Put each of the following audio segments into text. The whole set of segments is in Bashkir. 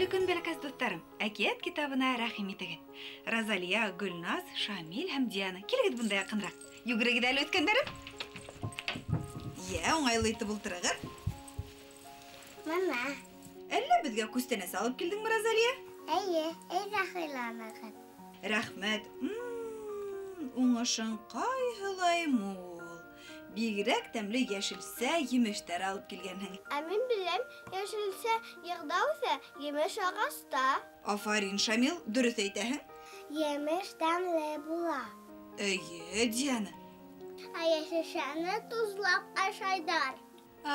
Хәйерле көн, бәләкәс дуҫтарым! Әкиәт китабына рәхим итегеҙ. Розалия, Гөлназ, Шамил һәм Диана, килегеҙ бында яҡынраҡ. Йүгерегеҙ әле, үҫкәндәрем. Йә, уңайлы итеп ултырығыҙ. Мама. Әллә беҙгә күстәнәс алып килдеңме, Розалия? Эйе, әйҙә һыйланығыҙ. Рәхмәт. Уңышың ҡайһылай мул. Бигерәк тәмле йәшелсә, емештәр алып килгәнһең. Ә мин беләм, йәшелсә ерҙә үҫә, емеш ағаста. Афарин, Шамил, дөрөҫ әйтәһең. Емеш тәмле була. Эйе, Диана. Ә йәшелсәне тозлап ашайҙар.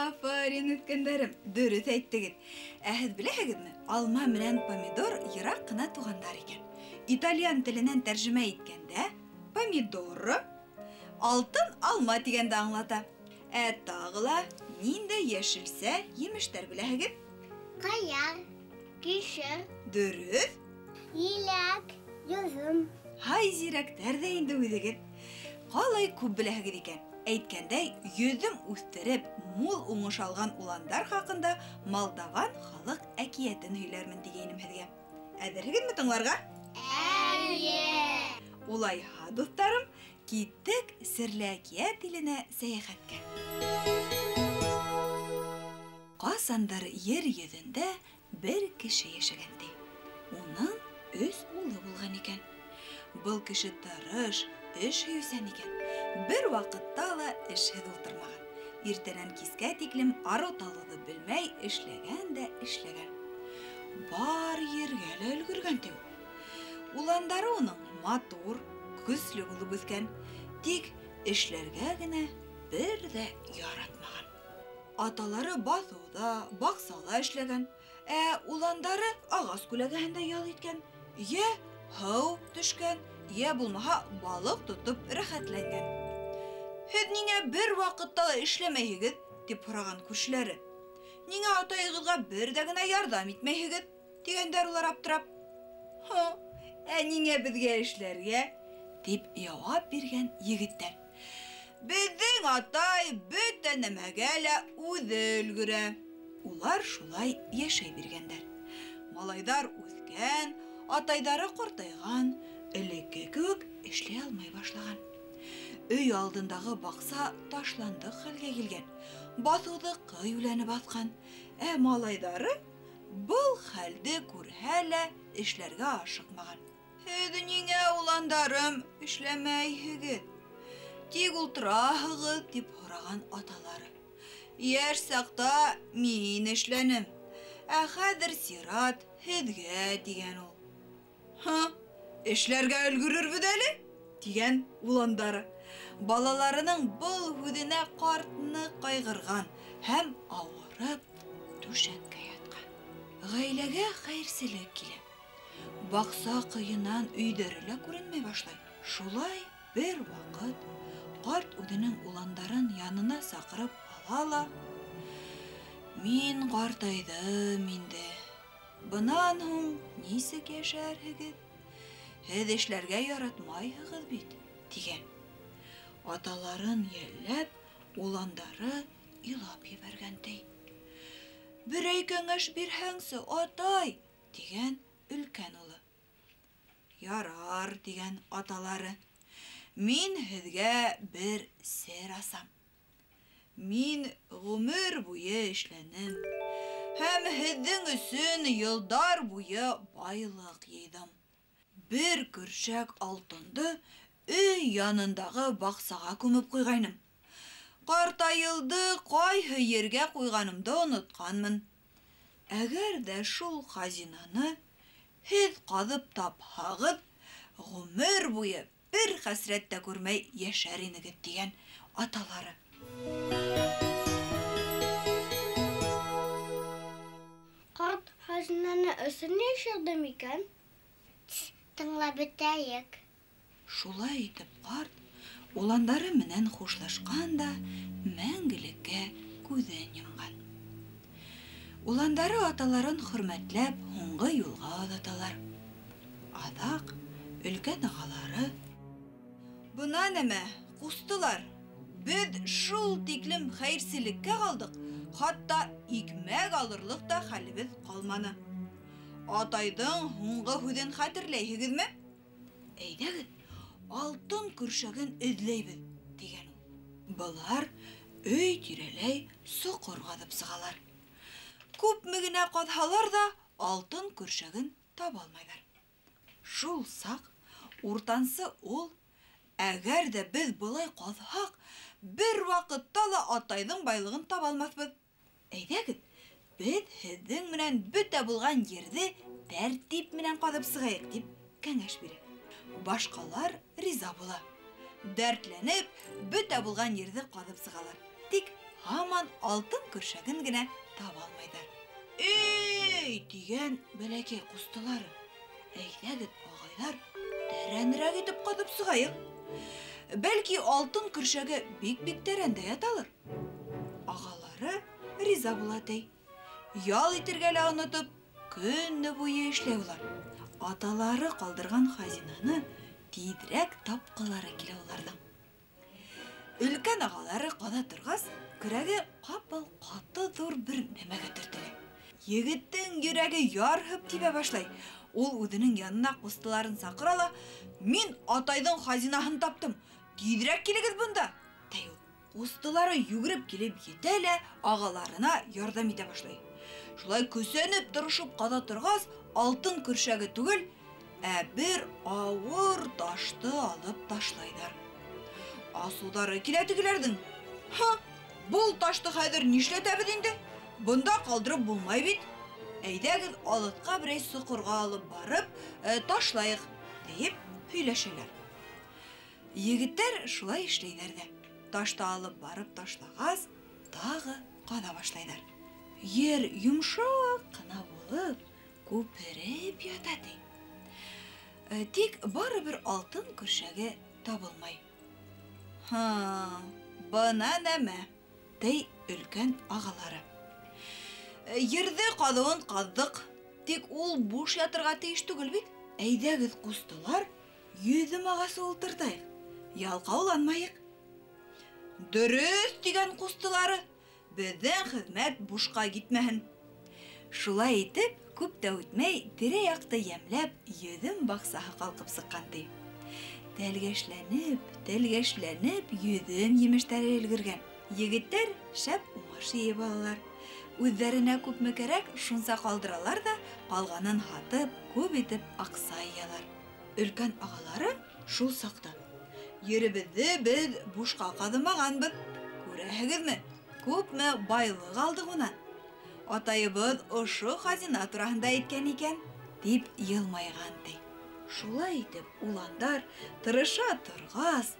Афарин, үҫкәндәрем, дөрөҫ әйттегеҙ. Ә һеҙ беләһегеҙме, алма менән помидор йыраҡ ҡына туғандар икән. Итальян теленән тәржемә иткәндә, помидор алтын алма тигәнде аңлата. Ә тағы ла ниндәй йәшелсә, емештәр беләһегеҙ? Ҡыяр, кишер. Дөрөҫ. Еләк, йөҙөм. Һай, зирәктәр ҙә инде үҙегеҙ. Ҡалай күп беләһегеҙ икән. Әйткәндәй, йөҙөм үҫтереп, мул уңыш алған уландар хаҡында Молдаван халыҡ әкиәтен һөйләрмен тигәйнем һеҙгә. Әҙерһегеҙме тыңларға? Эйе! Улайһа, дуҫтарым, киттек серле әкиәт иленә сәйәхәткә. Ҡасандыр ер йөҙөндә бер кеше йәшәгән ти. Уның өс улы булған икән. Был кеше тырыш, эш һөйөүсән икән. Бер ваҡытта ла эшһеҙ ултырмаған. Иртәнән кискә тиклем арыу-талыуҙы белмәй эшләгән дә эшләгән. Бар ергә лә өлгөргән ти ул. Уландары уның матур, көслө булып үҫкән, тик эшләргә генә бер ҙә яратмаған. Аталары баҫыуҙа, баҡсала эшләгән, ә уландары ағас күләгәһендә ял иткән, йә һыу төшкән, йә булмаһа балыҡ тотоп рәхәтләнгән. Һеҙ ниңә бер ваҡытта ла эшләмәйһегеҙ? Тип һораған күршеләре. Ниңә атайығыҙға бер ҙә генә ярҙам итмәйһегеҙ? Тигәндәр улар аптырап. Һо, ә ниңә беҙгә эшләргә? Тип яуап биргән егеттәр. Беҙҙең атай бөтә нәмәгә лә үҙе өлгөрә. Улар шулай йәшәй биргәндәр. Малайҙар үҫкән, атайҙары ҡартайған, элекке кеүек эшләй алмай башлаған. Өй алдындағы баҡса ташландыҡ хәлгә килгән, баҫыуҙы ҡый үләне баҫҡан. Ә малайҙары был хәлде күрһә лә эшләргә ашыҡмаған. Һеҙ ниңә, уландарым, эшләмәйһегеҙ? Тик ултыраһығыҙ, тип һораған аталары. Йәш саҡта мин эшләнем, ә хәҙер сират һеҙгә, тигән ул. Һа, эшләргә өлгөрөрбөҙ әле, тигән уландары. Балаларының был һүҙенә ҡарт ныҡ ҡайғырған һәм ауырып түшәккә ятҡан. Ғаиләгә хәйерселек килә. Баҡса ҡыйынан өйҙәре лә күренмәй башлай. Шулай бер ваҡыт ҡарт үҙенең уландарын янына саҡырып ала ла, Мин ҡартайҙым инде. Бынан һуң нисек йәшәрһегеҙ? Һеҙ эшләргә яратмайһығыҙ бит, тигән. Аталарын йәлләп, уландары илап ебәргән ти. Берәй кәңәш бирһәңсе, атай, тигән өлкән улы. Ярар, тигән аталары. Мин һеҙгә бер сер асам. Мин ғүмер буйы эшләнем һәм һеҙҙең өсөн йылдар буйы байлыҡ йыйҙым. Бер көршәк алтынды өй янындағы баҡсаға күмеп ҡуйғайным. Ҡартайылды ҡайһы ергә ҡуйғанымды онотҡанмын. Әгәр ҙә шул хазинаны һеҙ ҡаҙып тапһағыҙ, ғүмер буйы бер хәсрәт тә күрмәй йәшәр инегеҙ, тигән аталары. Ҡарт хазинаны өсөн йәшерҙе микән? Тыңлап бөтәйек. Шулай итеп ҡарт уландары менән хушлашҡан да мәңгелеккә күҙен йомған. Уландары аталарын хөрмәтләп һуңғы юлға оҙаталар. Аҙаҡ өлкән ағалары: Бына нәмә, ҡустылар, беҙ шул тиклем хәйерселеккә ҡалдыҡ, хатта икмәк алырлыҡ та хәлебеҙ ҡалманы. Атайҙың һуңғы һүҙен хәтерләйһегеҙме? Әйҙәгеҙ, алтын көршәген эҙләйбеҙ, тигән ул. Былар өй тирәләй соҡор ҡаҙып сығалар. Күпме генә ҡаҙһалар ҙа, алтын көршәген таба алмайҙар. Шул саҡ уртансы ул, әгәр ҙә беҙ былай ҡаҙһаҡ, бер ваҡытта ла атайҙың байлығын таба алмаҫбыҙ. Әйҙәгеҙ, беҙ һеҙҙең менән бөтә булған ерҙе тәртип менән ҡаҙып сығайыҡ, тип кәңәш бирә. Башҡалар риза була. Дәртләнеп, бөтә булған ерҙе ҡаҙып сығалар. Тик һаман алтын көршәген генә таба алмайҙар. Эй, тигән бәләкәй ҡустылары. Әйҙәгеҙ, ағайҙар, тәрәнерәк итеп ҡаҙып сығайыҡ. Бәлки алтын көршәге бик-бик тәрәндә яталыр. Ағалары риза була ти. Ял итергә лә онотоп, көнө буйы эшләй улар. Аталары ҡалдырған хазинаны тиҙерәк тапҡылары килә уларҙың. Өлкән ағалары ҡаҙа торғас, көрәге ҡапыл ҡаты ҙур бер нәмәгә төртөлә. Егеттең йөрәге ярһып тибә башлай. Ул үҙенең янына ҡустыларын саҡыра ла, мин атайҙың хазинаһын таптым, тиҙерәк килегеҙ бында, ти ул. Ҡустылары йүгереп килеп етә лә ағаларына ярҙам итә башлай. Шулай көсәнеп тырышып ҡаҙа торғас, алтын көршәге түгел, ә бер ауыр ташты алып ташлайҙар. Асыуҙары килә тегеләрҙең. Һа, был ташты хәҙер нишләтәбеҙ инде? Бында ҡалдырып булмай бит. Әйҙәгеҙ, алыҫҡа берәй соҡорға алып барып, ташлайыҡ, тиеп һөйләшәләр. Егеттәр шулай эшләйҙәр ҙә. Ташты алып барып ташлағас, тағы ҡаҙа башлайҙар. Ер йомшаҡ ҡына булып, күпереп ята ти. Тик барыбер алтын көршәге табылмай. Һа, бына нәмә, ти өлкән ағалары. Ерҙе ҡаҙыуын ҡаҙҙыҡ, тик ул буш ятырға тейеш түгел бит. Әйҙәгеҙ, ҡустылар, йөҙөм ағасы ултыртайыҡ, ялҡауланмайыҡ. Дөрөҫ, тигән ҡустылары, беҙҙең хеҙмәт бушҡа китмәһен. Шулай итеп, күп тә үтмәй, тирә-яҡты йәмләп, йөҙөм баҡсаһы ҡалҡып сыҡҡан ти. Тәлгәшләнеп, тәлгәшләнеп, йөҙөм емештәре өлгөргән. Егеттәр шәп уңыш йыйып алалар. Үҙҙәренә күпме кәрәк, шунса ҡалдыралар ҙа, ҡалғанын һатып, күп итеп аҡса йыялар. Өлкән ағалары шул саҡта: еребеҙҙе беҙ бушҡа ҡаҙымағанбыҙ, күрәһегеҙме, күпме байлыҡ алдыҡ унан. Атайыбыҙ ошо хазина тураһында әйткән икән, тип йылмайған ти. Шулай итеп, уландар тырыша торғас,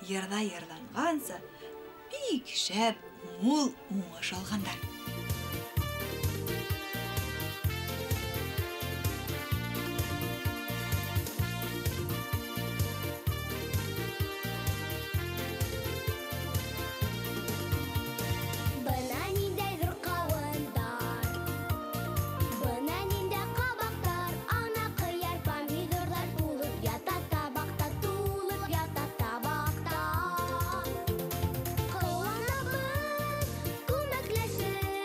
йырҙа йырланғанса, бик шәп мул уңыш алғандар. Күмәкләшеп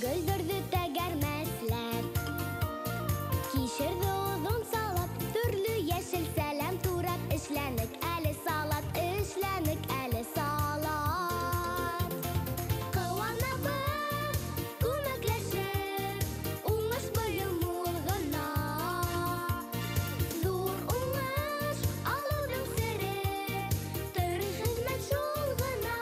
Чөгөлдөрҙө тәгәрмәсләп, кишерҙе оҙон салат, төрлө йәшелсәләм турап, эшләнек әле салат, эшләнек әле салат. Ҡыуанабыҙ, күмәкләшеп, уңыш быйыл мул ғына. Ҙур уңыш алыуҙың сере, тырыш хеҙмәт шул ғына.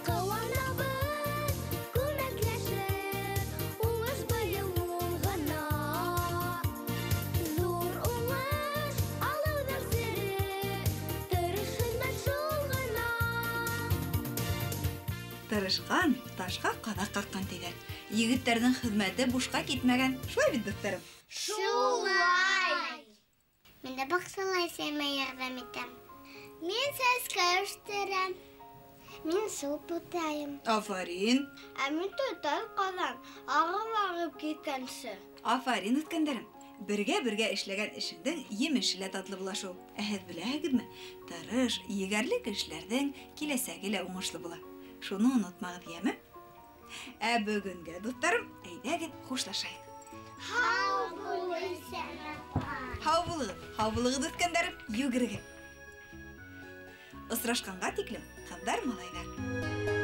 Ҡыуанабыҙ, күмәкләшеп, уңыш быйыл мул ғына. Ҙур уңыш алыуҙың сере, тырыш хеҙмәт шул ғына. Тырышҡан ташҡа ҡаҙаҡ ҡаҡҡан тиҙәр. Егеттәрҙең хеҙмәте бушҡа китмәгән. Шулай бит, дуҫтарым? Шулай. Мин дә баҡсала әсәйемә ярҙам итәм. Мин сәскә үҫтерәм. Мин су бутайым. Афарин. Ә мин тотам ҡаҙан, ағып ағып киткәнсе. Афарин, үҫкәндәрем. Бергә-бергә эшләгән эшеңдең емеше лә татлы була шул. Ә һеҙ беләһегеҙме? Тырыш, егәрле кешеләрҙең киләсәге лә уңышлы була. Шуны онотмағыҙ, йәме? Ә бөгөнгә, дуҫтарым, әйҙәгеҙ хушлашайыҡ. Һау бул, Гөлсәм апа. Һау булығыҙ, һау булығыҙ, үҫкәндәрем, йүгерегеҙ. Осрашҡанға тиклем, ҡыҙҙар, малайҙар.